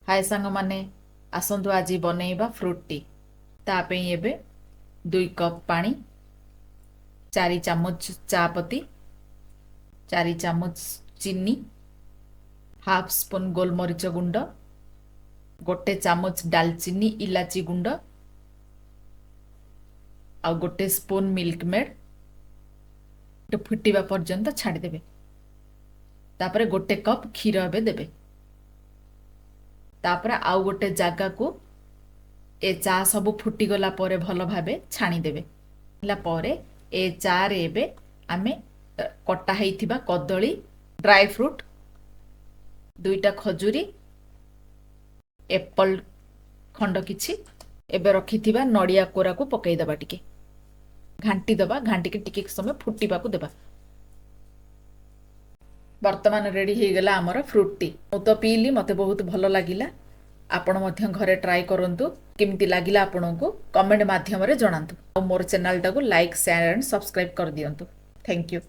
ହାଏ ସାଙ୍ଗମାନେ, ଆସନ୍ତୁ ଆଜି ବନେଇବା ଫ୍ରୁଟ୍ ଟି। ତା ପାଇଁ ଏବେ 2 କପ୍ ପାଣି, 4 ଚାମଚ ଚା ପତି, 4 ଚାମଚ ଚିନି, ହାଫ୍ ସ୍ପୁନ୍ ଗୋଲମରିଚ ଗୁଣ୍ଡ, 1 ଚାମଚ ଡାଲଚିନି ଇଲାଚି ଗୁଣ୍ଡ ଆଉ 1 ସ୍ପୁନ୍ ମିଲ୍କ ମେଡ୍। ଫୁଟିବା ପର୍ଯ୍ୟନ୍ତ ଛାଡ଼ିଦେବେ। ତାପରେ 1 କପ୍ କ୍ଷୀର ଏବେ ଦେବେ। ତାପରେ ଆଉ ଗୋଟେ ଜାଗାକୁ ଏ ଚା ସବୁ ଫୁଟିଗଲା ପରେ ଭଲ ଭାବେ ଛାଣିଦେବେ। ହେଲା ପରେ ଏ ଚାରେ ଏବେ ଆମେ କଟା ହେଇଥିବା କଦଳୀ, ଡ୍ରାଏ ଫ୍ରୁଟ୍, ଦୁଇଟା ଖଜୁରୀ, ଏପଲ୍ ଖଣ୍ଡ କିଛି, ଏବେ ରଖିଥିବା ନଡ଼ିଆ କୋରାକୁ ପକାଇଦେବା। ଟିକେ ଘାଣ୍ଟି ଦେବା। ଘାଣ୍ଟିକି ଟିକେ ସମୟ ଫୁଟିବାକୁ ଦେବା। ବର୍ତ୍ତମାନ ରେଡ଼ି ହେଇଗଲା ଆମର ଫ୍ରୁଟ୍ ଟି। ମୁଁ ତ ପିଇଲି, ମୋତେ ବହୁତ ଭଲ ଲାଗିଲା। ଆପଣ ମଧ୍ୟ ଘରେ ଟ୍ରାଏ କରନ୍ତୁ। କେମିତି ଲାଗିଲା ଆପଣଙ୍କୁ, କମେଣ୍ଟ ମାଧ୍ୟମରେ ଜଣାନ୍ତୁ। ଆଉ ମୋର ଚ୍ୟାନେଲଟାକୁ ଲାଇକ୍, ସେୟାର ଆଣ୍ଡ ସବସ୍କ୍ରାଇବ୍ କରିଦିଅନ୍ତୁ। Thank you.